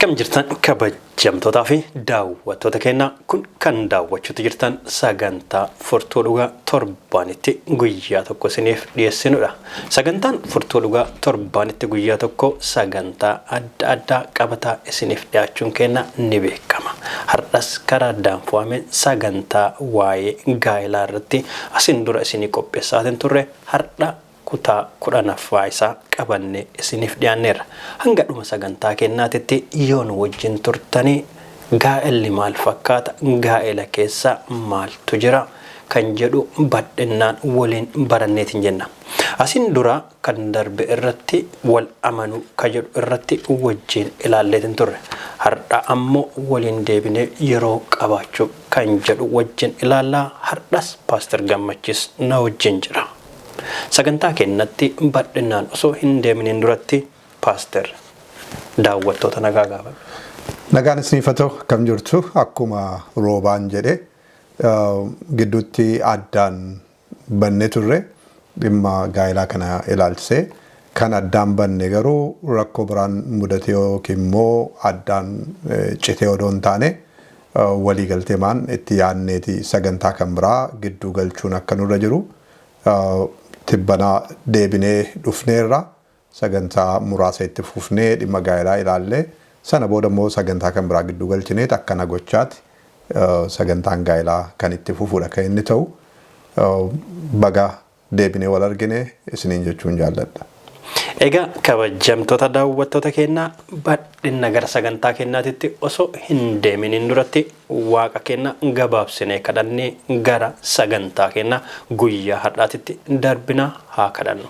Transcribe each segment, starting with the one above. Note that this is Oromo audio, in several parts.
Akkam jirtan kabajamtootaa fi daawwattoota keenyaa, kun kan daawwachuutu jirtan sagantaa Furtuu Dhugaa torbaanitti guyyaa tokko isiniif dhiyeessinudha. Sagantaan Furtuu Dhugaa torbaanitti guyyaa tokko sagantaa adda addaa qabataa isiniif dhiyaachuun keenya ni beekama. Har'as karaa addaan fo'ameen sagantaa waa'ee gaa'elaa irratti asin dura isinii qopheessaatiin turre har'a kutaa 10ffaa isaa qabannee isiniif dhiyaanneerra. Hanga dhuma sagantaa keenyaatitti yoo nu wajjin turtanii gaa'elli maal fakkaata, gaa'ela keessa maaltu jira kan jedhu bal'innaan waliin baranneetiin jenna. Asin dura kan darbe irratti wal amanuu ka jedhu irratti wajjin ilaalleetiin turre. Har'a ammoo waliin deebinee yeroo qabaachuu kan jedhu wajjin ilaallaa. Har'as Paaster Gammachiis na wajjin jira. Sagantaa keenyatti bal'innaan osoo hin deeminiin duratti, Paaster, daawwattoota nagaa gaafadhu. Nagaan isiniif haa ta'u, akkam jirtu? Akkuma Roobaan jedhe, gidduutti addaan bannee turre dhimma gaa'elaa kana ilaalchisee. Kan addaan banne garuu rakkoo biraan mudate yookiin immoo addaan citee odoo hin taane, waliigaltee maan itti yaadneeti sagantaa kan biraa gidduu galchuun akka nurra jiru tibbanaa deebinee dhufneerra. Sagantaa muraasa itti fufnee dhimma gaa'elaa ilaallee, sana booda immoo sagantaa kan biraa gidduu galchineet akkana gochaati sagantaan gaa'elaa kan itti fufuudha kan inni ta'u. Baga deebinee wal argine isiniin jechuun jaalladha. Egaa kabajamtoota daawwattoota keenyaa, bal'inna gara sagantaa keenyaatitti osoo hin deeminiin duratti Waaqa keenya gabaabsinee kadhannee gara sagantaa keenya guyyaa har'aatitti darbina, haa kadhannu.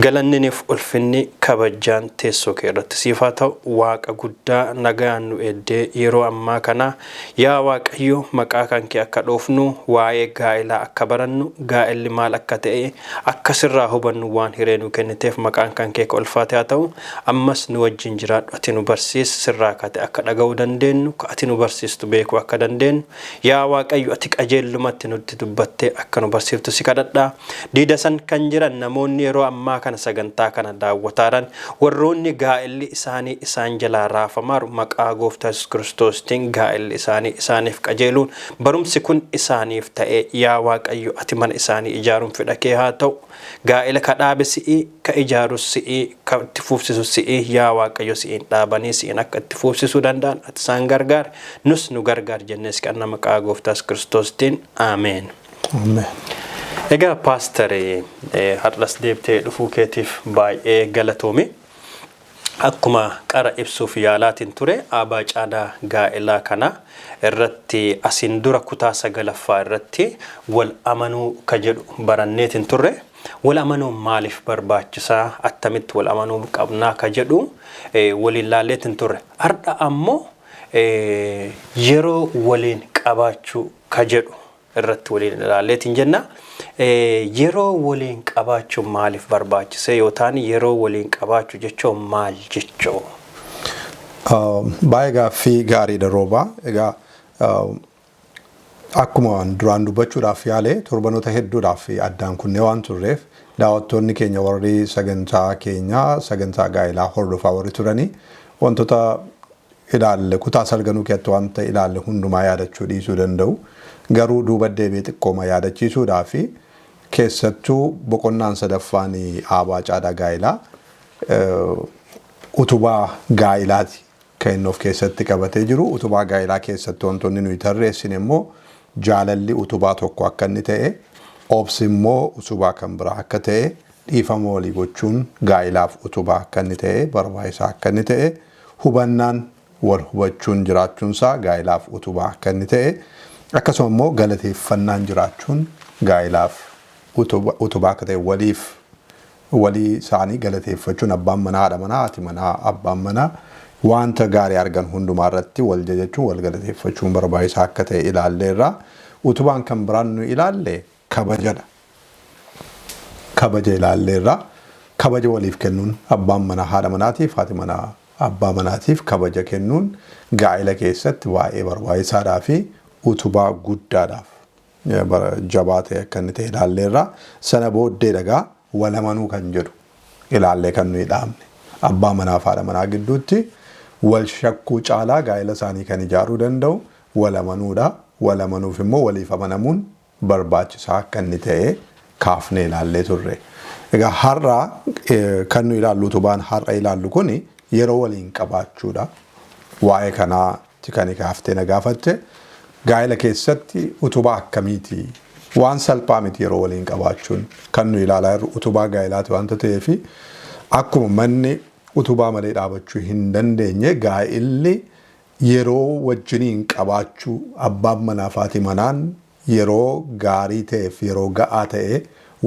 Galanniniif ulfinni kabajaan teessoo kee irratti siif haa ta'u. Waaqa guddaa, nagaan nu eeddee yeroo ammaa kana, yaa Waaqayyo, maqaa kan kee akka dhoofnu, waa'ee gaa'elaa akka barannu, gaa'elli maal akka ta'e akka sirraa hubannu waan hiree nu kenniteef maqaan kan kee ka ulfaate haa ta'u. Ammas nu wajjin jiraadhu, ati nu barsiis, sirraa kate akka dhaga'uu dandeenyu, ka ati nu barsiistu beekuu akka dandeenyu, yaa Waaqayyo, ati qajeellumatti nutti dubbattee akka nu barsiiftu si kadhadha. Diida san kan jiran namoonni yeroo ammaa kana sagantaa kana daawwataaran, warroonni gaa'elli isaanii isaan jalaa raafamaaru, maqaa Gooftaa Yesuus Kiristoostiin gaa'elli isaanii isaaniif qajeeluun barumsi kun isaaniif ta'ee, yaa Waaqayyo, ati mana isaanii ijaaruun fedha kee haa ta'u. Gaa'ela ka dhaabe si'i, ka ijaarus si'i, ka itti fuufsisu si'i. Yaa Waaqayyo, si'iin dhaabanii si'iin akka itti fuufsisuu danda'an ati isaan gargaari. Nus nu gargaari jennee si kadhanna maqaa Gooftaa Yesuus Kiristoostiin. Ameen. Ameen. Egaa paaster, har'as deebitee dhufuu keetiif baay'ee galatoomi. Akkuma qara ibsuuf yaalaatiin ture, aabaa caadaa gaa'elaa kana irratti asiin dura kutaa 9ffaa irratti wal amanuu ka jedhu baranneetiin turre. Wal amanuun maaliif barbaachisaa, attamitti wal amanuu qabnaa ka jedhu waliin laalleetiin turre. Har'a ammoo yeroo waliin qabaachuu ka jedhu irratti waliin ilaalleetiin jenna. Yeroo waliin qabaachuun maaliif barbaachisee yoo ta'an, yeroo waliin qabaachuu jechuun maal jechuu? Baay'ee gaaffii gaariidha, Roobaa. Egaa akkuma duraan dubbachuudhaaf yaale, torbanoota hedduudhaaf addaan kunnee waan turreef, daawwattoonni keenya warri sagantaa keenyaa, sagantaa gaa'elaa hordofaa warri turanii, wantoota ilaalle kutaa salganuu keessatti wanta ilaalle hundumaa yaadachuu dhiisuu danda'u. Garuu duuba deebi'ee xiqqooma yaadachiisuudhaa fi keessattuu boqonnaan sadaffaan aabaa caadaa gaa'elaa utubaa gaa'ilaati kan inni of keessatti qabatee jiru. Utubaa gaa'elaa keessatti wantoonni nuyi tarreessine immoo jaalalli utubaa tokko akka inni ta'e, obsi immoo utubaa kan biraa akka ta'e, dhiifama walii gochuun gaa'ilaaf utubaa akka inni ta'e, barbaachisaa akka inni ta'e, hubannaan wal hubachuun jiraachuunsaa gaa'ilaaf utubaa akka inni ta'e, akkasuma immoo galateeffannaan jiraachuun gaa'ilaaf utubaa akka ta'e, waliif walii isaanii galateeffachuun, abbaan manaa haadha manaa, haati manaa abbaan manaa, wanta gaarii argan hundumaa irratti wal jajachuun, wal galateeffachuun barbaachisaa akka ta'e ilaalleerra. Utubaan kan biraan nu ilaalle kabajadha. Kabaja ilaalleerra. Kabaja waliif kennuun, abbaan manaa haadha manaatiif, haati manaa abbaa manaatiif kabaja kennuun gaa'ela keessatti baay'ee barbaachisaadhaa fi utubaa guddaadhaaf jabaa ta'e akka inni ta'e ilaalleerra. Sana booddee dhagaa wal amanuu kan jedhu ilaallee kan nuyi dhaabne. Abbaa manaa fi haadha manaa gidduutti Wal shakkuu caalaa gaa'ela isaanii kan ijaaruu danda'u wal amanuudha. Wal amanuuf immoo waliif amanamuun barbaachisaa akka inni ta'e kaafnee ilaallee turre. Egaa har'a kan nu ilaallu, utubaan har'a ilaallu kun yeroo waliin qabaachuudha. Waa'ee kanaatti kan kaaftee na gaafatte, gaa'ela keessatti utubaa akkamiiti? Waan salphaa miti yeroo waliin qabaachuun. Kan nu ilaalaa jirru utubaa gaa'elaati waanta ta'eef, akkuma manni utubaa malee dhaabachuu hin dandeenye, gaa'elli yeroo wajjiniin qabaachuu, abbaan manaa fi haati manaan yeroo gaarii ta'eef yeroo ga'aa ta'e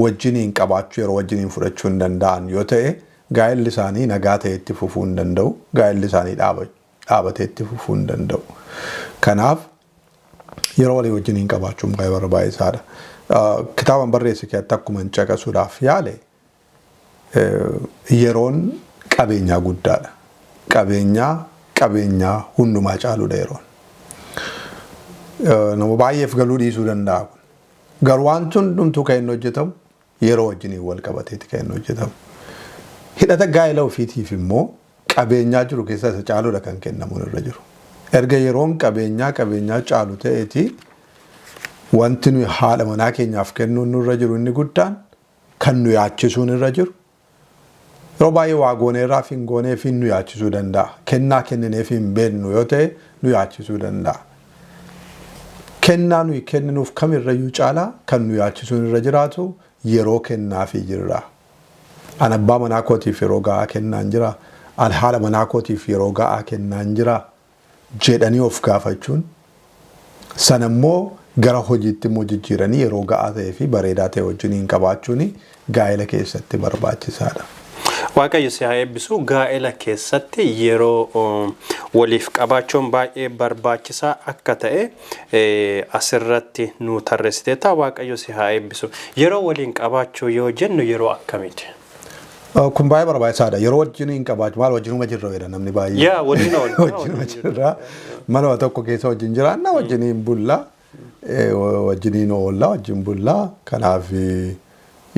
wajjiniin qabaachuu, yeroo wajjiniin fudhachuu hin danda'an yoo ta'e, gaa'elli isaanii nagaa ta'e itti fufuu hin danda'u. Gaa'elli isaanii dhaabatee itti fufuu hin danda'u. Kanaaf yeroo walii wajjiniin qabaachuun baay'ee barbaachisaadha. Kitaaban barreesse keessatti akkuma hin caqasuudhaaf yaale, yeroon qabeenyaa guddaadha. Qabeenyaa hundumaa caaludha yeroon. Nama baay'eef galuu dhiisuu danda'a kun. Garuu wanti hundumtuu kan inni hojjetamu yeroo wajjiniin wal qabateeti kan inni hojjetamu. Hidhata gaa'ela ofiitiif immoo qabeenyaa jiru keessaa isa caaludha kan kennamuun irra jiru. Erga yeroon qabeenyaa caalu ta'eeti, wanti nuyi haadha manaa keenyaaf kennuun nurra jiru inni guddaan, kan nu yaachisuun irra jiru, yeroo baay'ee waa gooneerraaf hin gooneef nu yaachisuu danda'a. Kennaa kennineef hin beeknu yoo ta'e nu yaachisuu danda'a. Kennaa nuyi kenninuuf kamirrayyuu caalaa kan nu yaachisuun irra jiraatu yeroo kennaafii jirra. An abbaa manaa kootiif yeroo ga'aa kennaan jira. An haadha manaa kootiif yeroo ga'aa kennaan jira jedhanii of gaafachuun, sana immoo gara hojiitti immoo jijjiiranii yeroo ga'aa ta'ee fi bareedaa ta'e wajjiniin qabaachuun gaa'ela keessatti barbaachisaadha. Waaqayyo si haa eebbisu. Gaa'ela keessatti yeroo waliif qabaachuun baay'ee barbaachisaa akka ta'e asirratti nu tarreessiteetta. Waaqayyo si haa eebbisu. Yeroo waliin qabaachuu yoo jennu yeroo akkamiiti? Kun baay'ee barbaachisaadha. Yeroo wajjiniin qabaachuu maal, wajjinuma jirra jedha namni baay'ee. Yaa, wajjin oolla. Wajjinuma jirra. Manuma tokko keessa wajjin jiraanna, wajjiniin bulla. Wajjiniin oolla, wajjin bulla. Kanaaf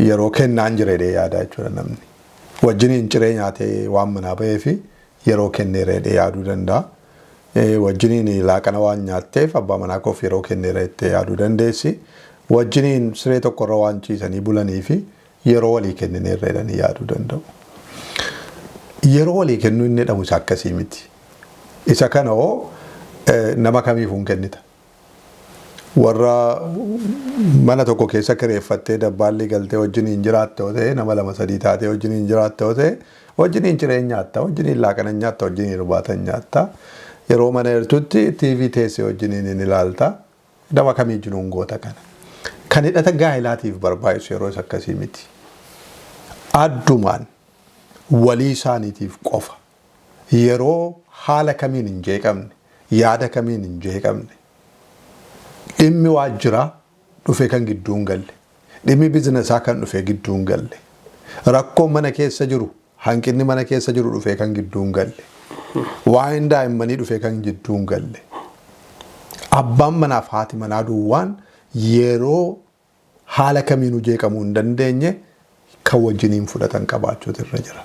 yeroo kennaan jira jedhee yaada jechuudha namni. Wajjiniin ciree nyaatee waan manaa bahee fi yeroo kenneera jedhee yaaduu danda'a. Wajjiniin laaqana waan nyaatteef abbaa manaa koof yeroo kenneera jettee yaaduu dandeessi. Wajjiniin siree tokkorra waan ciisanii bulanii fi yeroo walii kennineerra jedhanii yaaduu danda'u. Yeroo walii kennuu inni jedhamu isa akkasii miti. Isa kana hoo nama kamiifuu hin kennita. Warra mana tokko keessa kireeffattee dabbaalli galtee wajjiniin jiraatte yoo ta'e, nama lama sadii taatee wajjiniin jiraatte yoo ta'e, wajjiniin ciree nyaatta, wajjiniin laaqana nyaatta, wajjiniin irbaata nyaatta. Yeroo mana jirtutti TV teessee wajjiniin hin ilaalta. Nama kamii jiruun goota kana. Kan hidhata gaa'ilaatiif barbaachisu yeroo isa akkasii miti. Addumaan walii isaaniitiif qofa yeroo haala kamiin hin jeeqamne, yaada kamiin hin jeeqamne, dhimmi waajjiraa dhufee kan gidduu hin galle, dhimmi bizinesaa kan dhufee gidduu hin galle, rakkoon mana keessa jiru, hanqinni mana keessa jiru dhufee kan gidduu hin galle, waa'een daa'immanii dhufee kan gidduu hin galle, abbaan manaaf haati manaa duwwaan yeroo haala kamiinuu jeeqamuu hin dandeenye kan wajjiniin fudhatan qabaachuutu irra jira.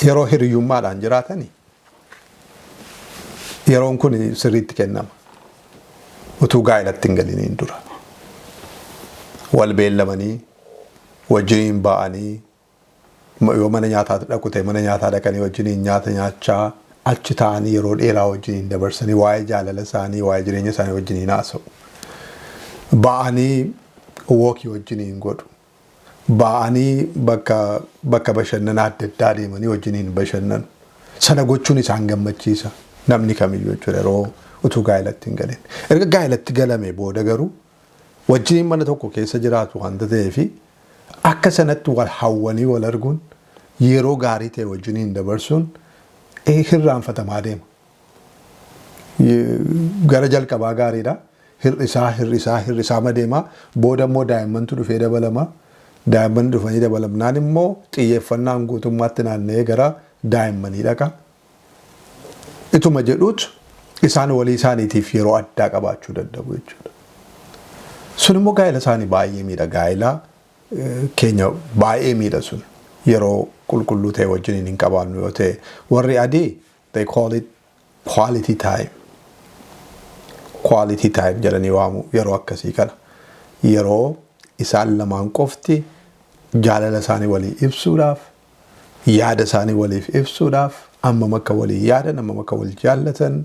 Yeroo hiriyyummaadhaan jiraatani yeroon kun sirriitti kennama. Utuu gaa'elatti hin galiniin dura. Wal beellamanii wajjiniin ba'anii, yoo mana nyaataa dhaqu ta'e mana nyaataa dhaqanii wajjiniin nyaata nyaachaa, achi taa'anii yeroo dheeraa wajjiniin dabarsanii waa'ee jaalala isaanii, waa'ee jireenya isaanii wajjiniin haasa'u. Ba'anii walk wajjiniin godhu. Ba'anii bakka bashannanaa adda addaa deemanii wajjiniin bashannanu. Sana gochuun isaan gammachiisa. Namni kamiyyuu jechuudha, yeroo utuu gaa'elatti hin galin. Erga gaa'elatti galame booda garuu wajjiniin mana tokko keessa jiraatu waanta ta'eefi, akka sanatti wal hawwanii wal arguun, yeroo gaarii ta'e wajjiniin dabarsuun hirraanfatamaa deema. Gara jalqabaa gaariidha. Hir'isaa, hir'isaa, hir'isaa madeema. Booda immoo daa'immantu dhufee dabalama. Daa'imman dhufanii dabalamnaan immoo xiyyeeffannaan guutummaatti naanna'ee gara daa'immanii dhaqa. Ituma jedhuutu isaan walii isaaniitiif yeroo addaa qabaachuu dadhabu jechuudha. Sun immoo gaa'ela isaanii baay'ee miidha. Gaa'ela keenya baay'ee miidha sun. Yeroo qulqulluu ta'e wajjiniin hin qabaannu yoo ta'e, warri adii they call it quality time. Quality time jedhanii waamu yeroo akkasii kana. Yeroo isaan lamaan qofti jaalala isaanii walii ibsuudhaaf, yaada isaanii waliif ibsuudhaaf, hammam akka walii yaadan, hammam akka wal jaallatan,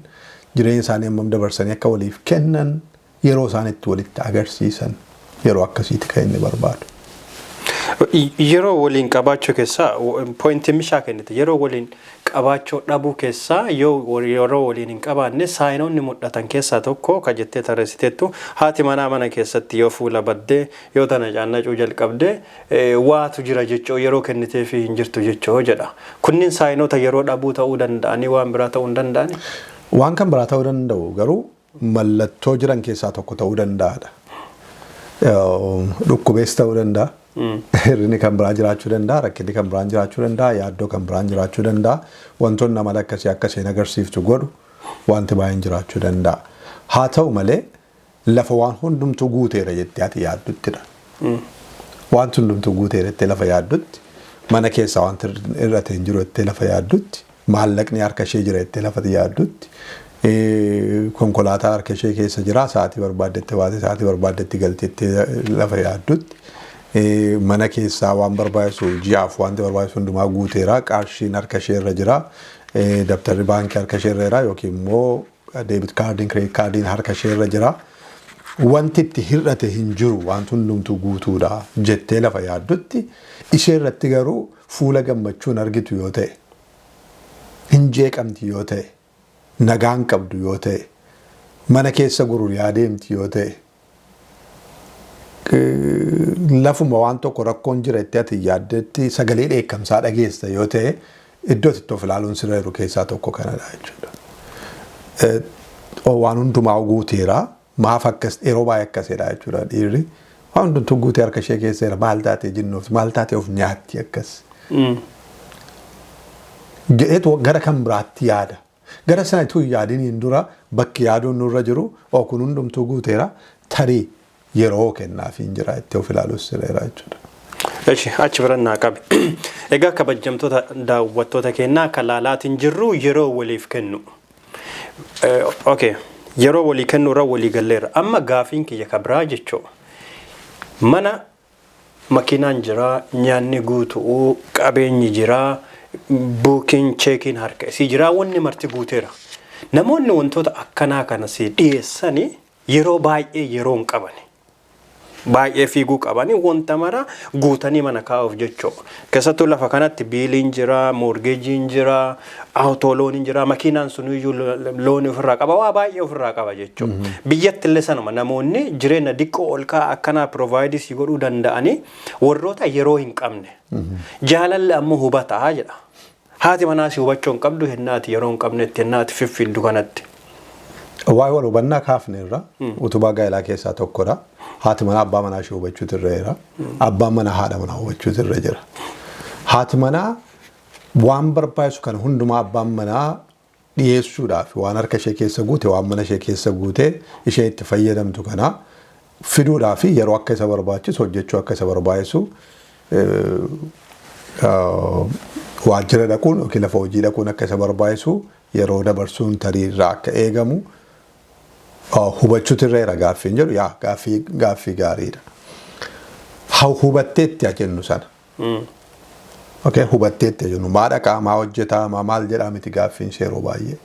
jireenya isaanii hammam dabarsanii akka waliif kennan, yeroo isaan itti walitti agarsiisan yeroo akkasiiti kan inni barbaadu. Yeroo waliin qabaachuu keessaa pointii mishaa kennite. Yeroo waliin qabaachuu dhabuu keessaa, yoo yeroo waliin hin qabaanne, signoonni mul'atan keessaa tokko ka jettee tarreessiteettu, haati manaa mana keessatti yoo fuula baddee, yoo tana caannacuu jalqabdee, waatu jira jechuu, yeroo kenniteefii hin jirtu jechuu jedha. Kunniin signoota yeroo dhabuu ta'uu danda'anii, waan biraa ta'uu hin danda'ani? Waan kan biraa ta'uu danda'u, garuu mallattoo jiran keessaa tokko ta'uu danda'adha. Dhukkubees ta'uu danda'a. Hir'inni kan biraan jiraachuu danda'a, rakkinni kan biraan jiraachuu danda'a, yaaddoo kan biraan jiraachuu danda'a. Wantoonni amala akkasii akka isheen agarsiiftu godhu wanti baay'een jiraachuu danda'a. Haa ta'u malee, lafa waan hundumtuu guuteera jettee ati yaadduttidha. Wanti hundumtuu guuteera jettee lafa yaaddutti, mana keessaa wanti hir'ate hin jiru jettee lafa yaaddutti, maallaqni harka ishee jira jettee lafa yaaddutti, konkolaataa harka ishee keessa jira, sa'aatii barbaaddetti baate, sa'aatii barbaaddetti galteettee lafa yaaddutti, mana keessaa waan barbaachisu, ji'aaf wanti barbaachisu hundumaa guuteera, qarshiin harka ishee irra jira, dabtarri baankii harka ishee irra jira yookiin immoo debit cardiin, credit cardiin harka ishee irra jira. Wanti itti hir'ate hin jiru, wanti hundumtuu guutuudha jettee lafa yaaddutti, ishee irratti garuu fuula gammachuun argitu yoo ta'e, hin jeeqamti yoo ta'e, nagaan qabdu yoo ta'e, mana keessa gururiyaa deemti yoo ta'e, lafuma waan tokko rakkoon jira itti ati yaaddetti sagalee dheekkamsaa dhageessa yoo ta'e, iddoo itti of ilaaluun sirra jiru keessaa tokko kanadha jechuudha. Waan hundumaa guuteera, maaf akkas? Yeroo baay'ee akkasidha jechuudha dhiirri. Waan hundumtuu guutee harka ishee keessa jira, maal taatee jinnuuf, maal taatee of nyaatti akkas? Jedheetu gara kan biraatti yaada. Gara sana utuu hin yaadiniin dura bakki yaaduun nurra jiru, oo kun hundumtuu guuteera, tarii yeroo kennaaf hin jira itti of ilaaluus sirreera jechuudha. Eshi, achi biran naa qabi. Egaa kabajamtoota daawwattoota keenyaa, akka laalaatiin jirru yeroo waliif kennu. Okay, yeroo walii kennu irra walii galleerra. Amma gaafiin kiyya ka biraa jechuu. Mana makiinaan jira, nyaanni guutuu, qabeenyi jira, buukiin cheekiin harka isii jira, wanni marti guuteera. Namoonni wantoota akkanaa kana si dhiyeessanii yeroo baay'ee yeroo hin qabani. Baay'ee fiiguu qabanii wanta mara guutanii mana kaa'uuf jechuudha. Keessattuu lafa kanatti billiin jira, mortgageiin jira, auto loaniin jira, makiinaan suniyyuu loanii ofirraa qaba, waa baay'ee ofirraa qaba jechuudha. Biyyatti illee sanuma, namoonni jireenya diqqoo ol ka'aa akkanaa provide si godhuu danda'anii warroota yeroo hin qabne. Jaalalli ammoo hubataa jedha. Haati manaa si hubachuu hin qabdu hennaati yeroo hin qabnetti, hennaati fiffiddu kanatti. Waa'ee wal hubannaa kaafne irra utubaa gaa'elaa keessaa tokkodha. Haati manaa abbaa manaa ishee hubachuutu irra jira. Abbaan manaa haadha manaa hubachuutu irra jira. Haati manaa waan barbaachisu kana hundumaa abbaan manaa dhiyeessuudhaaf, waan harka ishee keessa guute, waan mana ishee keessa guute, ishee itti fayyadamtu kana fiduudhaaf yeroo akka isa barbaachisu, hojjechuu akka isa barbaachisu, waajjira dhaquun yookiin lafa hojii dhaquun akka isa barbaachisu, yeroo dabarsuun tarii irraa akka eegamu hubachuutu irra jira gaaffiin jedhu, yaa gaaffii gaariidha. Hubatteetti haa jennu sana. Okay, hubatteetti haa jennu, maa dhaqaa, maa hojjetaa, maa maal jedhaa miti gaaffiin ishee yeroo baay'ee.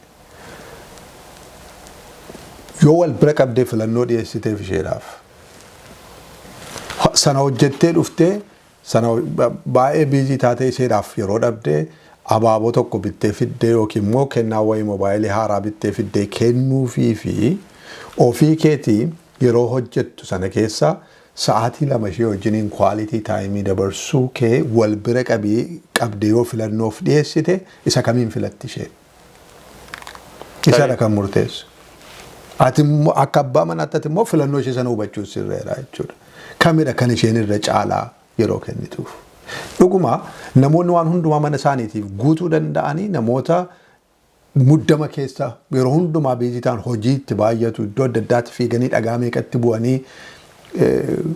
Yoo wal bira qabdee filannoo dhiyeessiteef isheedhaaf, sana hojjettee dhuftee, sana baay'ee busy taatee isheedhaaf yeroo dhabdee, abaaboo tokko bittee fiddee yookiin immoo kennaa wayii, moobaayilii haaraa bittee fiddee kennuufii fi ofii keetii yeroo hojjettu sana keessa sa'aatii 2 ishee wajjiniin quality time dabarsuu kee wal bira qabii qabdee yoo filannoof dhiyeessite, isa kamiin filatti isheen? Isadha kan murteessu. Ati immoo akka abbaa manaatti, ati immoo filannoo ishee sana hubachuu sirreera jechuudha. Kamidha kan isheen irra caalaa yeroo kennituuf? Dhuguma namoonni waan hundumaa mana isaaniitiif guutuu danda'anii namoota muddama keessa yeroo hundumaa busy ta'an, hojii itti baay'atu, iddoo adda addaatti fiiganii dhagaa meeqatti bu'anii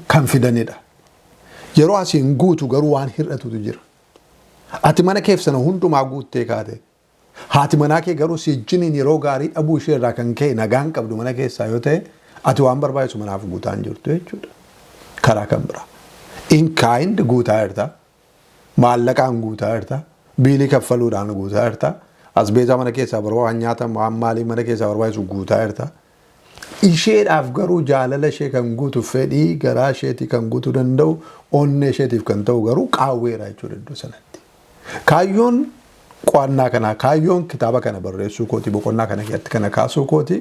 kan fidanidha. Yeroo asiin guutu garuu waan hir'atutu jira. Ati mana keef sana hundumaa guuttee kaate. Haati manaa kee garuu si wajjiniin yeroo gaarii dhabuu ishee irraa kan ka'e nagaan qabdu mana keessaa yoo ta'e, ati waan barbaachisu manaaf guutaa hin jirtu jechuudha. Karaa kan biraa. In kind guutaa jirta. Maallaqaan guutaa jirta. Biilii kaffaluudhaan guutaa jirta. Asbeezaa mana keessaa barbaachisu, waan nyaatan, waan maalii mana keessaa barbaachisu guutaa jirta. Isheedhaaf garuu jaalala ishee kan guutu, fedhii garaa isheetii kan guutuu danda'u, onnee isheetiif kan ta'u garuu qaawweera jechuudha iddoo sanatti. Kaayyoon qo'annaa kanaa, kaayyoon kitaaba kana barreessuu kooti, boqonnaa kana keessatti kana kaasuu kooti,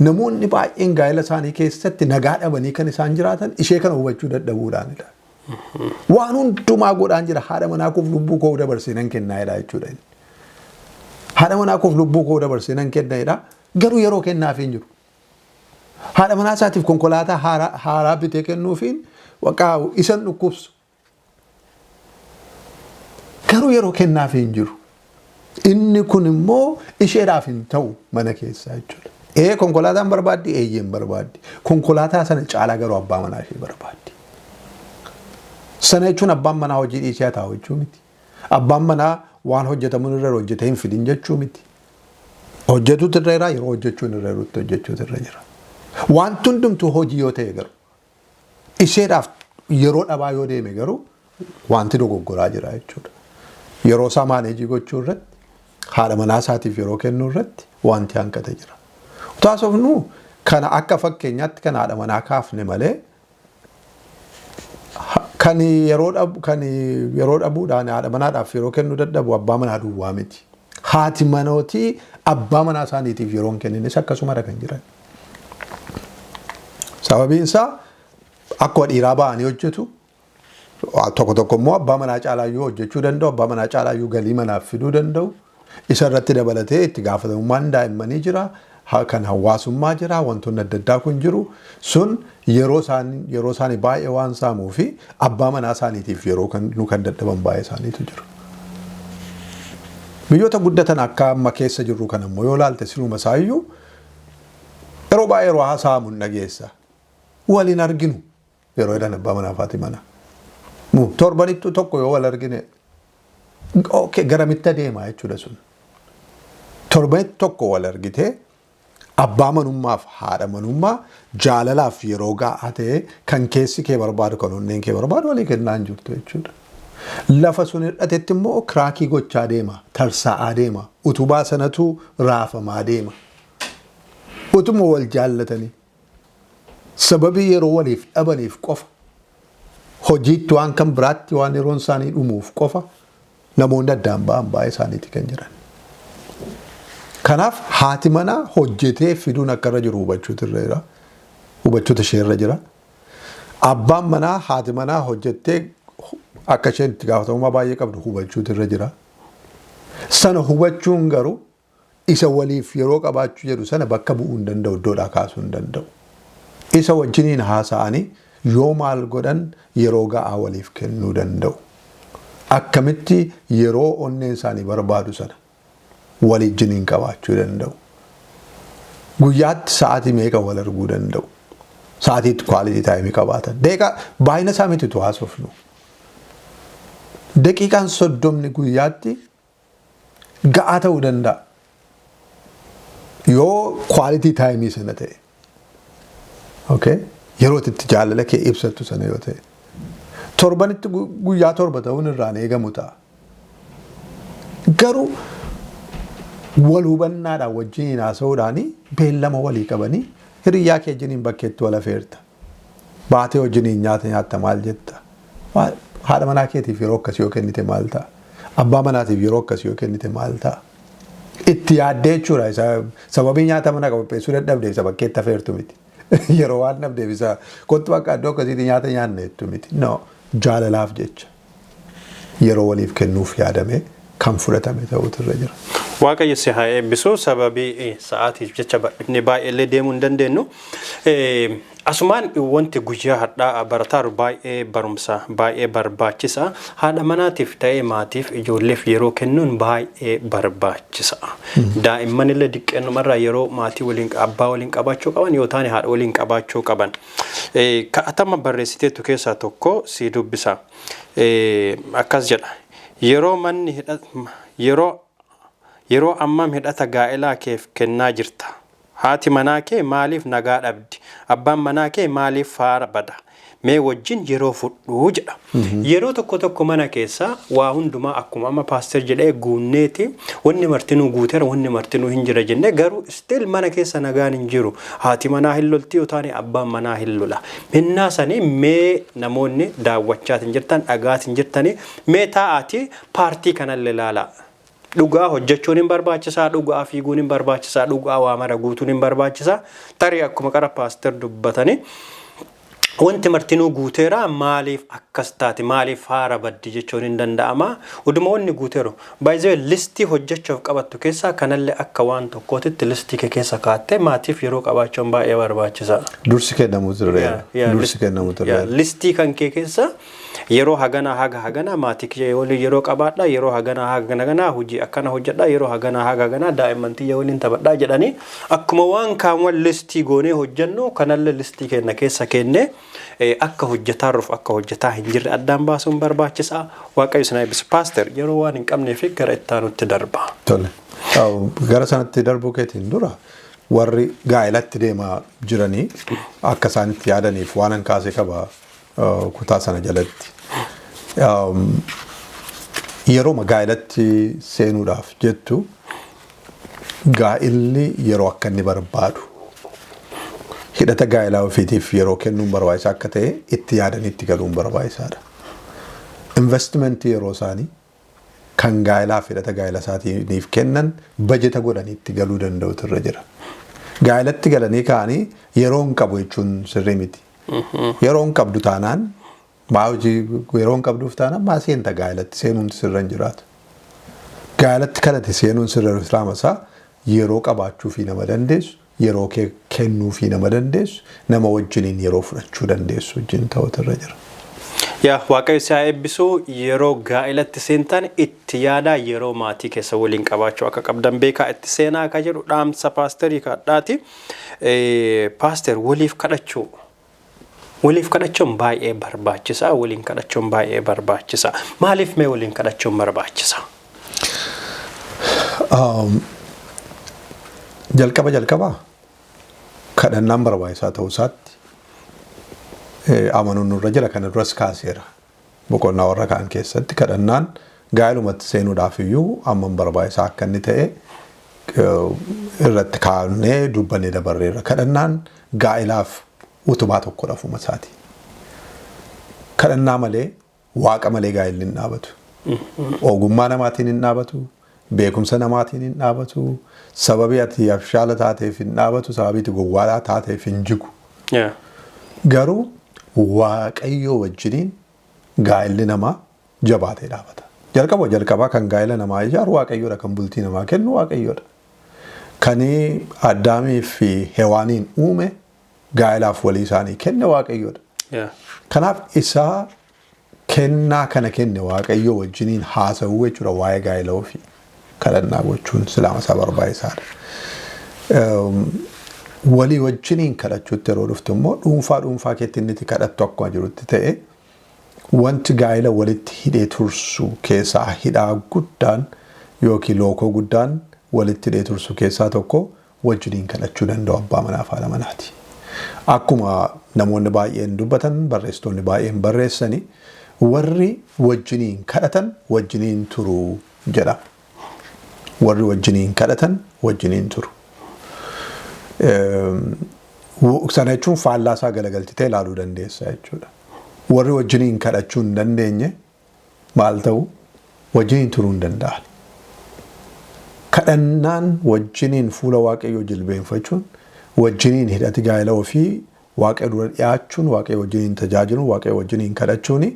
namoonni baay'een gaa'ela isaanii keessatti nagaa dhabanii kan isaan jiraatan ishee kana hubachuu dadhabuudhaanidha. Waan hundumaa godhaan jira, haadha manaa koof lubbuu koo dabarsee nan kennaa jedha jechuudha inni. Haadha manaa koof lubbuu koo dabarsee nan kenna jedha, garuu yeroo kennaaf hin jiru. Haadha manaa isaatiif konkolaataa haaraa bitee kennuufiin waqaa isan dhukkubsu. Garuu yeroo kennaaf hin jiru. Inni kun immoo isheedhaaf hin ta'u mana keessaa jechuudha. Ee, konkolaataan barbaaddi, eeyyeen barbaaddi. Konkolaataa sana caalaa garuu abbaa manaa ishee barbaaddi. Sana jechuun abbaan manaa hojii dhiisee haa taa'u jechuu miti. Abbaan manaa waan hojjetamu irra hojjetee hin fidin jechuu miti. Hojjetuutu irra jira, yeroo hojjechuun irra jirutti hojjechuutu irra jira. Wanti hundumtuu hojii yoo ta'e garuu, isheedhaaf yeroo dhabaa yoo deeme garuu, wanti dogoggoraa jira jechuudha. Yeroo isaa manage gochuu irratti, haadha manaa isaatiif yeroo kennuu irratti wanti hanqate jira. Utaasofnu kana akka fakkeenyaatti kan haadha manaa kaafne malee, kan yeroo dhabuudhaan haadha manaadhaaf yeroo kennuu dadhabu abbaa manaa duwwaa miti. Haati manootii abbaa manaa isaaniitiif yeroo hin kennines akkasumadha kan jiran. Sababiin isaa akkuma dhiiraa ba'anii hojjetu, tokko tokko immoo abbaa manaa caalaayyuu hojjechuu danda'u, abbaa manaa caalaayyuu galii manaaf fiduu danda'u. Isa irratti dabalatee itti gaafatamummaan daa'immanii jira, kan hawaasummaa jira, wantoonni adda addaa kun jiru. Sun yeroo isaanii baay'ee waan saamuu fi abbaa manaa isaaniitiif yeroo kennuu kan dadhaban baay'ee isaaniitu jiru. Biyyoota guddatan akka amma keessa jirru kan ammoo yoo ilaalte, siluma isaayyuu yeroo baay'ee yeroo haasa'amu hin dhageessa. Waliin arginu yeroo jedhan abbaa manaa fi haati manaa. Torbanittuu tokko yoo wal argine, okay, garamitti adeema jechuudha sun. Torbanitti tokko wal argitee abbaa manummaaf haadha manummaa jaalalaaf yeroo gahaa ta'e, kan keessi kee barbaadu, kan onneen kee barbaadu walii kennaa hin jirtu jechuudha. Lafa sun hir'atetti immoo crack gochaa deema, tarsa'aa deema, utubaa sanatu raafamaa deema. Utuma wal jaallatanii sababii yeroo waliif dhabaniif qofa, hojiitti waan kan biraatti waan yeroon isaanii dhumuuf qofa, namoonni addaan ba'an baay'ee isaaniiti kan jiran. Kanaaf haati manaa hojjetee fiduun akka irra jiru hubachuutu irra jira. Hubachuutu ishee irra jira. Abbaan manaa haati manaa hojjettee akka isheen itti gaafatamummaa baay'ee qabdu hubachuutu irra jira. Sana hubachuun garuu isa waliif yeroo qabaachuu jedhu sana bakka bu'uu hin danda'u, iddoodhaa kaasuu hin danda'u. Isa wajjiniin haasa'anii yoo maal godhan yeroo ga'aa waliif kennuu danda'u? Akkamitti yeroo onneen isaanii barbaadu sana waliijjiniin qabaachuu danda'u? Guyyaatti sa'aatii meeqa wal arguu danda'u? Sa'aatiitti quality time qabaatan. Daqiiqaa baay'ina isaa miti tu haasofnu. Daqiiqaan 30 guyyaatti ga'aa ta'uu danda'a. Yoo quality time sana ta'e. Okay? Yeroo itti jaalala kee ibsattu sana yoo ta'e. Torbanitti guyyaa 7 ta'uun irraan eegamu ta'a. Garuu wal hubannaadhaan wajjiniin haasa'uudhaan beellama walii qabanii, hiriyyaa kee wajjiniin bakkeetti wal afeerta. Baatee wajjiniin nyaata nyaatta, maal jetta? Haadha manaa keetiif yeroo akkasii yoo kennite maal ta'a? Abbaa manaatiif yeroo akkasii yoo kennite maal ta'a? Itti yaaddee jechuudha. Isa sababii nyaata mana qopheessuu dadhabdeef isa bakkeetti afeertu miti. Yeroo waan dhabdeef isa kottu bakka iddoo akkasiitti nyaata nyaanne jettu miti. No, jaalalaaf jecha yeroo waliif kennuuf yaadame kan fudhatame ta'uutu irra jira. Waaqayyo si haa eebbisu. Sababii sa'aatiif jecha bal'ifnee baay'eellee deemuu hin dandeenyu. Asumaan wanti guyyaa har'aa barataaru baay'ee barumsa baay'ee barbaachisa. Haadha manaatiif ta'ee maatiif, ijoolleef yeroo kennuun baay'ee barbaachisa. Daa'imman illee diqqeennumarraa yeroo maatii waliin, abbaa waliin qabaachuu qaban yoo taane haadha waliin qabaachuu qaban. Ka'atama barreessiteettu keessaa tokko si dubbisa. Akkas jedha. Yeroo manni hidha yeroo ammam hidhata gaa'elaa keef kennaa jirta? Haati manaa kee maaliif nagaa dhabdi? Abbaan manaa kee maaliif faara bada? Mee wajjin yeroo fudhuu jedha. Yeroo tokko tokko mana keessa waa hundumaa akkuma amma pastor jedhee guunneeti, wanni martinuu guuteera, wanni martinuu hin jira jennee, garuu still mana keessa nagaan hin jiru. Haati manaa hin lolti yoo taane, abbaan manaa hin lola. Minnaa sanii mee namoonni daawwachaatiin jirtan, dhagaatiin jirtanii, mee taa'aatii paartii kanallee ilaalaa. Dhugaa hojjechuun hin barbaachisaa, dhugaa fiiguun hin barbaachisaa, dhugaa waa mara guutuun hin barbaachisaa. Tarii akkuma qara pastor dubbatanii, wanti martinuu guuteera, maaliif akkas taate, maaliif haara baddi jechuun hin danda'ama. Uduma wanni guuteeru baay'ee listii hojjechuuf qabattu keessaa kanallee akka waan tokkootitti listii kee keessa kaattee maatiif yeroo qabaachuun baay'ee barbaachisaadha. Dursi kennamuutu irra jira. Dursi kennamuutu irra jira. Listii kan kee keessa yeroo haganaa haga haganaa maatii kiyya waliin yeroo qabaadha, yeroo haganaa haga haganaa hojii akkana hojjedha, yeroo haganaa haga haganaa daa'imman tiyya waliin taphadhaa jedhanii, akkuma waan kaawwan listii goonee hojjennu kanallee listii keenya keessa kennee akka hojjetaarruuf akka hojjetaa hin jirre addaan baasuun barbaachisaa. Waaqayyo isin eebbisu. Pastor, yeroo waan hin qabnee fi gara ittaanutti darba. Tole. Gara sanatti darbuu keetiin dura, warri gaa'elatti deemaa jiranii akka isaan itti yaadaniif waan an kaase qaba kutaa sana jalatti. Yeroo gaa'elatti seenuudhaaf jettu, gaa'illi yeroo akka inni barbaadu, hidhata gaa'elaa ofiitiif yeroo kennuun barbaachisaa akka ta'e itti yaadanii itti galuun barbaachisaadha. Investimentii yeroo isaanii kan gaa'elaaf hidhata gaa'ela isaatiif kennan bajeta godhanii itti galuu danda'utu irra jira. Gaa'elatti galanii ka'anii yeroo hin qabu jechuun sirrii miti. Yeroo hin qabdu taanaan, maa hojii yeroo hin qabduuf taanaan maa seenta? Gaa'elatti seenuun sirra hin jiraatu. Gaa'elatti kanatti seenuun sirra islaama isaa yeroo qabaachuu fi nama dandeessu, yeroo kee kennuu fi nama dandeessu, nama wajjiniin yeroo fudhachuu dandeessu wajjin ta'utu irra jira. Yaa Waaqayyo si haa eebbisu. Yeroo gaa'elatti seentan itti yaadaa, yeroo maatii keessa waliin qabaachuu akka qabdan beekaa itti seenaa akka jedhu dhaamsa paasterii kadhaati. Pastor, waliif kadhachuu. Waliif kadhachuun baay'ee barbaachisaa. Waliin kadhachuun baay'ee barbaachisaa. Maaliif mee waliin kadhachuun barbaachisaa? Jalqaba kadhannaan barbaachisaa ta'uu isaatti amanuun nurra jira. Kana duras kaaseera. Boqonnaa warra kaan keessatti kadhannaan gaa'elumatti seenuudhaaf iyyuu hammam barbaachisaa akka inni ta'e irratti kaa'annee dubbannee dabarreerra. Kadhannaan gaa'elaaf utubaa tokkodha ofuma isaati. Kadhannaa malee, waaqa malee gaa'elli hin dhaabatu. Ogummaa namaatiin hin dhaabatu. Beekumsa namaatiin hin dhaabatu. Sababii ati abshaala taateef hin dhaabatu. Sababii ati gowwaalaa taateef hin jigu. Garuu Waaqayyoo wajjiniin gaa'elli namaa jabaatee dhaabata. Jalqaba jalqabaa kan gaa'ela namaa ijaaru Waaqayyoodha. Kan bultii namaa kennu Waaqayyoodha. Kan Addaamii fi Hewaaniin uume, gaa'elaaf walii isaanii kenne Waaqayyoodha. Kanaaf isaa kennaa kana kenne Waaqayyoo wajjiniin haasa'uu jechuudha, waa'ee gaa'ela ofii kadhannaa gochuun silaama isaa barbaachisaadha. Walii wajjiniin kadhachuutti yeroo dhuftu immoo, dhuunfaa dhuunfaa keetti inni itti kadhattu akkuma jirutti ta'e, wanti gaa'ela walitti hidhee tursu keessaa hidhaa guddaan yookiin lookoo guddaan walitti hidhee tursu keessaa tokko wajjiniin kadhachuu danda'u abbaa manaa fi haadha manaati. Akkuma namoonni baay'een dubbatan, barreessitoonni baay'een barreessani, warri wajjiniin kadhatan wajjiniin turu jedhama. Warri wajjiniin kadhatan wajjiniin turu. Sana jechuun faallaa isaa galagalchitee ilaaluu dandeessa jechuudha. Warri wajjiniin kadhachuu hin dandeenye maal ta'u? Wajjiniin turuu hin danda'an. Kadhannaan wajjiniin fuula Waaqayyoo jilbeenfachuun, wajjiniin hidhati gaa'ela ofii Waaqayyo dura dhiyaachuun, Waaqayyo wajjiniin tajaajiluun, Waaqayyo wajjiniin kadhachuun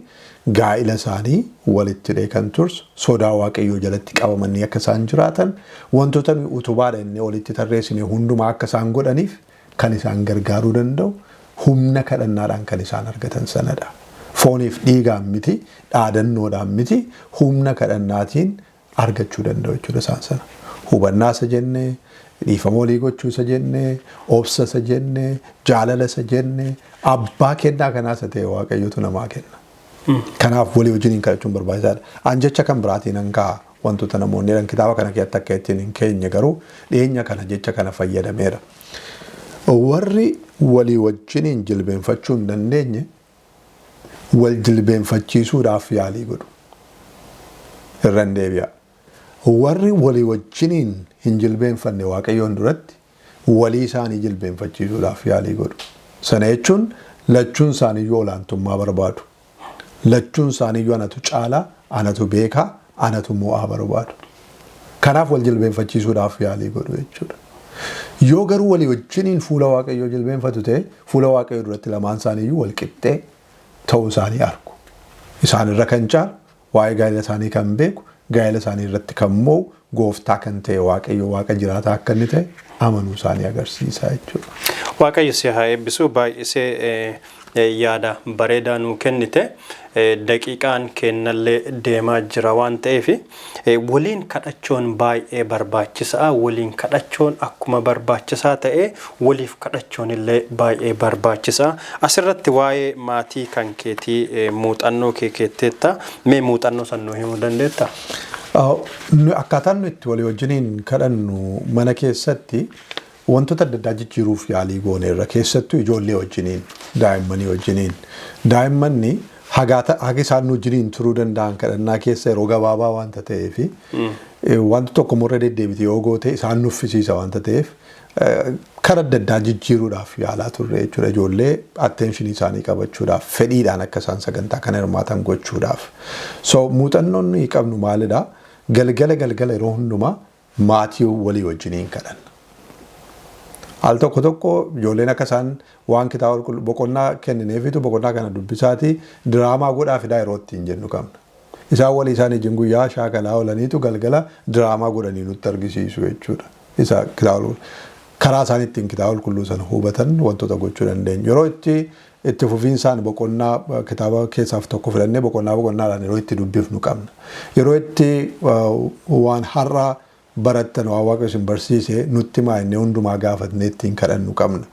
gaa'ila isaanii walitti hidhee kan tursu, sodaa Waaqayyoo jalatti qabamanii akka isaan jiraatan, wantoota nuyi utubaadha inni walitti tarreessine hundumaa akka isaan godhaniif kan isaan gargaaruu danda'u humna kadhannaadhaan kan isaan argatan sanadha. Fooniif dhiigaan miti, dhaadannoodhaan miti, humna kadhannaatiin argachuu danda'u jechuudha isaan sana. Hubannaa isa jennee, dhiifama walii gochuu isa jennee, obsa isa jennee, jaalala isa jennee, abbaa kennaa kanaa isa ta'e Waaqayyotu namaa kenna. Kanaaf walii wajjiniin kadhachuun barbaachisaadha. An jecha kan biraatiin an ka'a wantoota namoonni jedhan kitaaba kana keessatti akka ittiin hin keenye garuu dhiyeenya kana jecha kana fayyadameera. Warri walii wajjiniin jilbeenfachuu hin dandeenye wal jilbeenfachiisuudhaaf yaalii godhu. Irran deebi'a. Warri walii wajjiniin hin jilbeenfanne Waaqayyoon duratti walii isaanii jilbeenfachiisuudhaaf yaalii godhu. Sana jechuun lachuun isaaniiyyuu olaantummaa barbaadu. Lachuun isaaniiyyuu anatu caalaa, anatu beekaa, anatu mo'aa barbaadu. Kanaaf wal jilbeenfachiisuudhaaf yaalii godhu jechuudha. Yoo garuu walii wajjiniin fuula Waaqayyoo jilbeenfatu ta'e, fuula Waaqayyoo duratti lamaan isaaniiyyuu wal qixxee ta'uu isaanii argu. Isaan irra kan caalu, waa'ee gaa'ela isaanii kan beeku, gaa'ela isaanii irratti kan mo'u, gooftaa kan ta'e Waaqayyo Waaqa jiraataa akka inni ta'e amanuu isaanii agarsiisa jechuudha. Waaqayyo si haa eebbisu, baay'isee yaada bareedaa nuu kennite. Daqiiqaan kennallee deemaa jira waan ta'eef, waliin kadhachuun baay'ee barbaachisaa. Waliin kadhachuun akkuma barbaachisaa ta'e, waliif kadhachuun illee baay'ee barbaachisaa. Asirratti waa'ee maatii kan keetii muuxannoo kee keetteetta. Mee muuxannoo san nuu himuu dandeettaa? Akkaataan nu itti walii wajjiniin kadhannu mana keessatti wantoota adda addaa jijjiiruuf yaalii gooneerra, keessattuu ijoollee wajjiniin, daa'immanii wajjiniin. Daa'immanni haga isaan nu wajjiniin turuu danda'an kadhannaa keessa yeroo gabaabaa waanta ta'eef, wanta tokko irra deddeebite yoo goote isaan nuffisiisa waanta ta'eef, karaa adda addaa jijjiiruudhaaf yaalaa turre jechuudha. Ijoollee attention isaanii qabachuudhaaf, fedhiidhaan akka isaan sagantaa kana hirmaatan gochuudhaaf. So muuxannoon nuyi qabnu maalidha? Galgala galgala yeroo hundumaa maatii walii wajjiniin kadhanna. Al tokko tokko ijoolleen akka isaan waan kitaaba boqonnaa kennineefitu boqonnaa kana dubbisaatii diraamaa godhaa fidaa yeroo ittiin jennu qabna. Isaan walii isaanii wajjin guyyaa shaakalaa oolaniitu galgala diraamaa godhanii nutti argisiisu jechuudha. Isa kitaaba karaa isaan ittiin kitaaba qulqulluu sana hubatan wantoota gochuu dandeenyu. Yeroo itti fufiinsaan boqonnaa kitaaba keessaaf tokko filannee boqonnaa boqonnaadhaan yeroo itti dubbifnu qabna. Yeroo itti waan har'a barattan, waan Waaqa isin barsiise nutti himaa jennee hundumaa gaafatnee ittiin kadhannu qabna.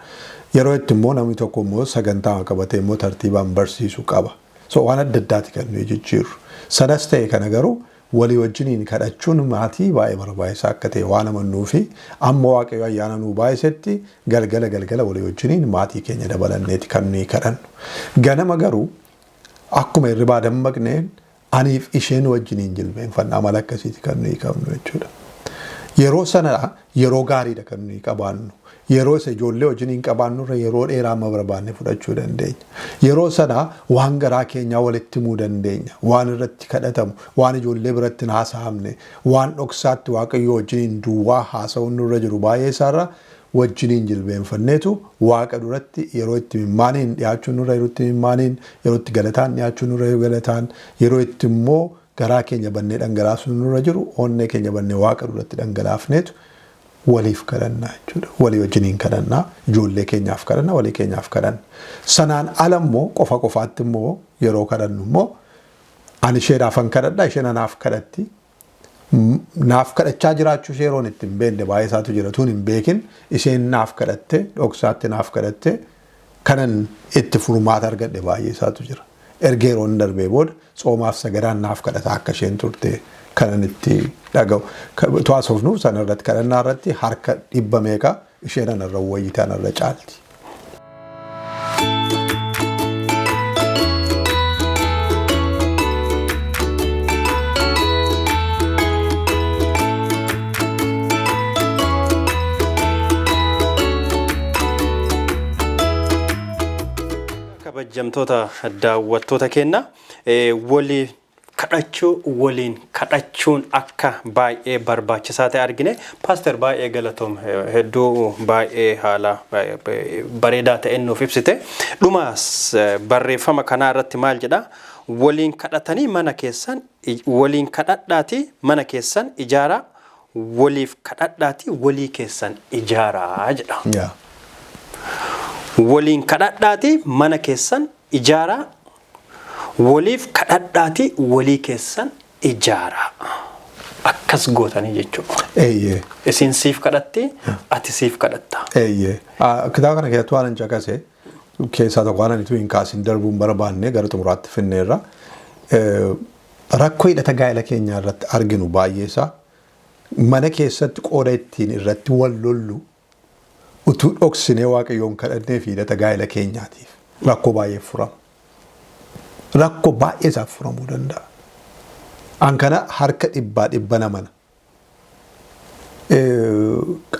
Yeroo itti immoo namni tokko immoo sagantaa qabatee immoo tartiibaan barsiisu qaba. So waan adda addaati kan nuyi jijjiirru. Sanas ta'e kana garuu walii wajjiniin kadhachuun maatii baay'ee barbaachisaa akka ta'e waan amannuu fi amma Waaqayyo ayyaana nuu baay'isetti galgala galgala walii wajjiniin maatii keenya dabalanneeti kan nuyi kadhannu. Ganama garuu akkuma hirribaa dammaqneen aniif isheen wajjiniin jilbeenfanna, amala akkasiiti kan nuyi qabnu jechuudha. Yeroo sana yeroo gaariidha kan nuyi qabaannu. Yeroo isa ijoollee wajjiniin qabaannurra yeroo dheeraa amma barbaanne fudhachuu dandeenya. Yeroo sana waan garaa keenyaa walitti himuu dandeenya. Waan irratti kadhatamu, waan ijoollee biratti hin haasa'amne, waan dhoksaatti Waaqayyo wajjiniin duwwaa haasa'uun nurra jiru baay'ee isaarra wajjiniin jilbeenfanneetu Waaqa duratti yeroo itti mimmaaniin dhiyaachuun nurra yeroo itti mimmaaniin, yeroo itti galataan dhiyaachuun nurra yeroo galataan, yeroo itti immoo garaa keenya bannee dhangalaasuun nurra jiru onnee keenya bannee Waaqa duratti dhangalaafneetu waliif kadhannaa jechuudha. Walii wajjiniin kadhannaa, ijoollee keenyaaf kadhanna, walii keenyaaf kadhanna. Sanaan ala immoo qofa qofaatti immoo yeroo kadhannu immoo ani isheedhaafan kadhadha, isheen anaaf kadhatti. Naaf kadhachaa jiraachuu ishee yeroon itti hin beekne baay'ee isaatu jira. Tun hin beekin isheen naaf kadhatte, dhoksaatti naaf kadhatte, kanan itti furmaata argadhe baay'ee isaatu jira. Erga yeroon darbee booda tsoomaaf sagadaan naaf kadhataa akka isheen turte kanan itti dhaga'u. To'aasofnu sana irratti kadhannaa irratti harka dhibba meeqa isheen anarra wayyite, anarra caalti. Kabajamtoota daawwattoota keenya, walii kadhachuu, waliin kadhachuun akka baay'ee barbaachisaa ta'e argine. Paaster, baay'ee galatoom, hedduu baay'ee haala bareedaa ta'een nuuf ibsite. Dhuma barreeffama kanaa irratti maal jedha? Waliin kadhatanii mana keessan, waliin kadhadhaatii mana keessan ijaaraa, waliif kadhadhaatii walii keessan ijaaraa jedha. Waliin kadhadhaatii mana keessan ijaaraa, waliif kadhadhaatii walii keessan ijaaraa. Akkas gootanii jechuudha. Eeyyee. Isin siif kadhatti, ati siif kadhatta. Eeyyee. Kitaaba kana keessatti waan hin caqase keessaa tokko waan ani hin kaasin darbuun barbaanne gara xumuraatti finneerra. Rakkoo hidhata gaa'ela keenyaa irratti arginu baay'eesaa mana keessatti qooda ittiin irratti wal lollu utuu dhoksinee Waaqayyoon kadhannee fi hidhata gaa'ela keenyaatiif rakkoo baay'ee furama. Rakkoo baay'ee isaaf furamuu danda'a. An kana harka 100% namana.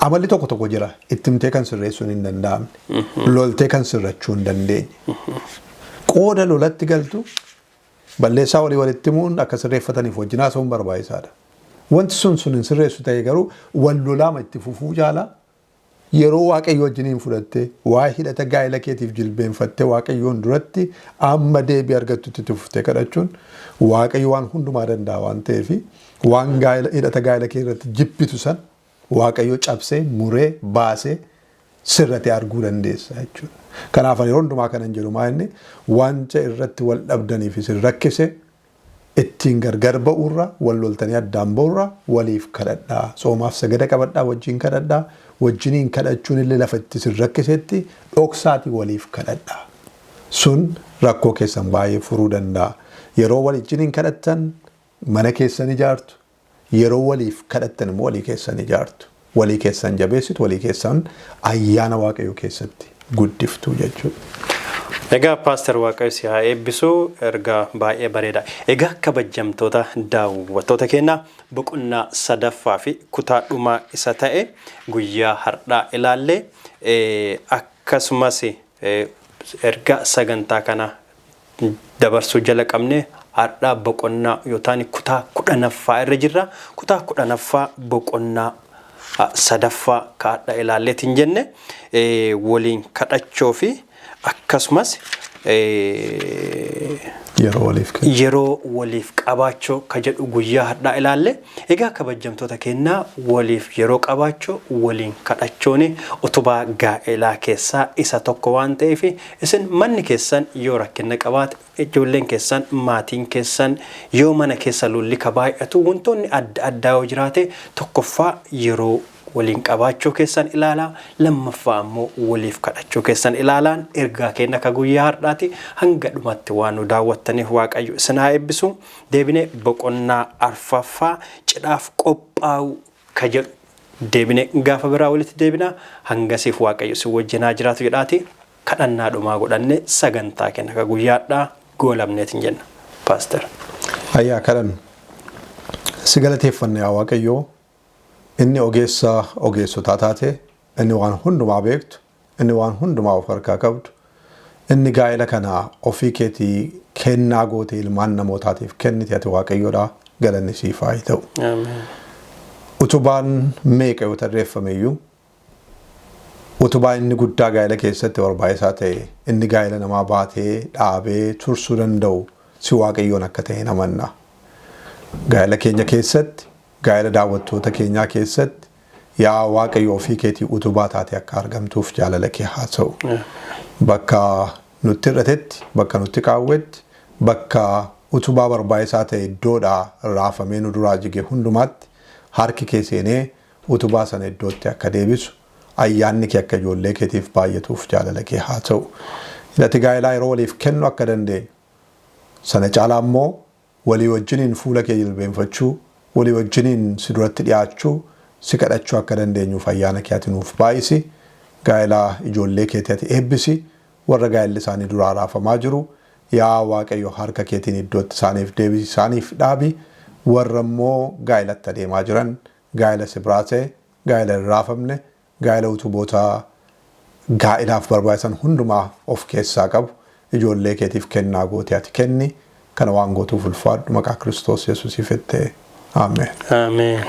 Amalli tokko tokko jira ittimtee kan sirreessuun hin danda'amne, loltee kan sirrachuu hin dandeenye. Qooda lolatti galtu balleessaa walii walitti himuun akka sirreeffataniif wajjin haasa'uun barbaachisaadha. Wanti sun hin sirreessu ta'e garuu wal lolaama itti fufuu caalaa yeroo Waaqayyo wajjiniin fudhattee waa'ee hidhata gaa'ela keetiif jilbeenfattee Waaqayyoon duratti amma deebii argattutti itti fuftee kadhachuun Waaqayyo waan hundumaa danda'a waan ta'eef waan hidhata gaa'ela kee irratti jibbitu san Waaqayyo cabsee muree baasee sirratee arguu dandeessa jechuudha. Kanaaf yeroo hundumaa kanan jedhu maa inni wanta irratti wal dhabdaniif isin rakkise ittiin gargar ba'uurra wal loltanii addaan ba'uurra waliif kadhadhaa, soomaaf sagada qabadhaa, wajjin kadhadhaa, wajjiniin kadhachuun illee lafa itti isin rakkisetti dhoksaatii waliif kadhadhaa. Sun rakkoo keessan baay'ee furuu danda'a. Yeroo wajjiniin kadhattan mana keessan ijaartu, yeroo waliif kadhattan immoo walii keessan ijaartu. Walii keessan jabeessitu, walii keessan ayyaana Waaqayyoo keessatti guddiftu jechuudha. Egaa Paaster Waaqayyo si haa eebbisu, ergaa baay'ee bareeda. Egaa kabajamtoota daawwattoota keenyaa boqonnaa 3ffaa fi kutaa dhumaa isa ta'e guyyaa har'aa ilaalle, akkasumas erga sagantaa kana dabarsuu jala qabne har'aa boqonnaa yookaan kutaa 10ffaa irra jirra. Kutaa 10ffaa boqonnaa 3ffaa ka har'a ilaalleetiin jenne waliin kadhachuu fi akkasumas yeroo waliif kennu. Yeroo waliif qabaachuu ka jedhu guyyaa har'aa ilaalle. Egaa kabajamtoota keenyaa waliif yeroo qabaachuu waliin kadhachuun utubaa gaa'elaa keessaa isa tokko waan ta'eef isin manni keessan yoo rakkina qabaate, ijoolleen keessan, maatiin keessan yoo mana keessa lolli ka baay'atu, wantoonni adda addaa yoo jiraate, tokkoffaa yeroo waliin qabaachuu keessan ilaalaa, lammaffaa ammoo waliif kadhachuu keessan ilaalaan ergaa keenya ka guyyaa har'aati. Hanga dhumatti waan nu daawwattaniif Waaqayyo isin haa eebbisu. Deebinee boqonnaa 4ffaa cidhaaf qophaa'u ka jedhu deebinee gaafa biraa walitti deebina. Hangasiif Waaqayyo isin wajjin haa jiraatu jedhaati kadhannaa dhumaa godhanne sagantaa keenya ka guyyaa har'aa goolabneetiin jenna. Paaster. Ayyaa kadhannu. Si galateeffanne yaa Waaqayyoo, inni ogeessa ogeessotaa taate, inni waan hundumaa beektu, inni waan hundumaa of harkaa qabdu, inni gaa'ela kana ofii keetii kennaa goote ilmaan namootaatiif kennite ati Waaqayyoodha, galanni siif haa ta'u. Utubaan meeqa yoo tarreeffame iyyuu utubaa inni guddaa gaa'ela keessatti barbaachisaa ta'e, inni gaa'ela namaa baatee dhaabee tursuu danda'u si Waaqayyoon akka ta'e namanna. Gaa'ela keenya keessatti, gaa'ela daawwattoota keenyaa keessatti yaa Waaqayyo ofii keetii utubaa taate akka argamtuuf jaalala kee haa ta'u. Bakka nutti hir'atetti, bakka nutti qaawwetti, bakka utubaa barbaachisaa ta'e iddoodhaa raafamee nu duraa jige hundumaatti harki kee seenee utubaa sana iddootti akka deebisu, ayyaanni kee akka ijoollee keetiif baay'atuuf jaalala kee haa ta'u. Hidhati gaa'elaa yeroo waliif kennu akka dandeenyu, sana caalaa immoo walii wajjiniin fuula kee jilbeenfachuu, walii wajjiniin si duratti dhiyaachuu, si kadhachuu akka dandeenyuuf ayyaana kee ati nuuf baay'isi. Gaa'elaa ijoollee keetii ati eebbisi. Warra gaa'elli isaanii duraa raafamaa jiru yaa Waaqayyo harka keetiin iddootti isaaniif deebisi, isaaniif dhaabi. Warra immoo gaa'elatti adeemaa jiran gaa'ela si biraa ta'e, gaa'ela hin raafamne, gaa'ela utuboota gaa'elaaf barbaachisan hundumaa of keessaa qabu ijoollee keetiif kennaa gootee ati kenni. Kana waan gootuuf ulfaadhu, maqaa Kiristoos Yesuusiif jettee. Ameen. Ameen.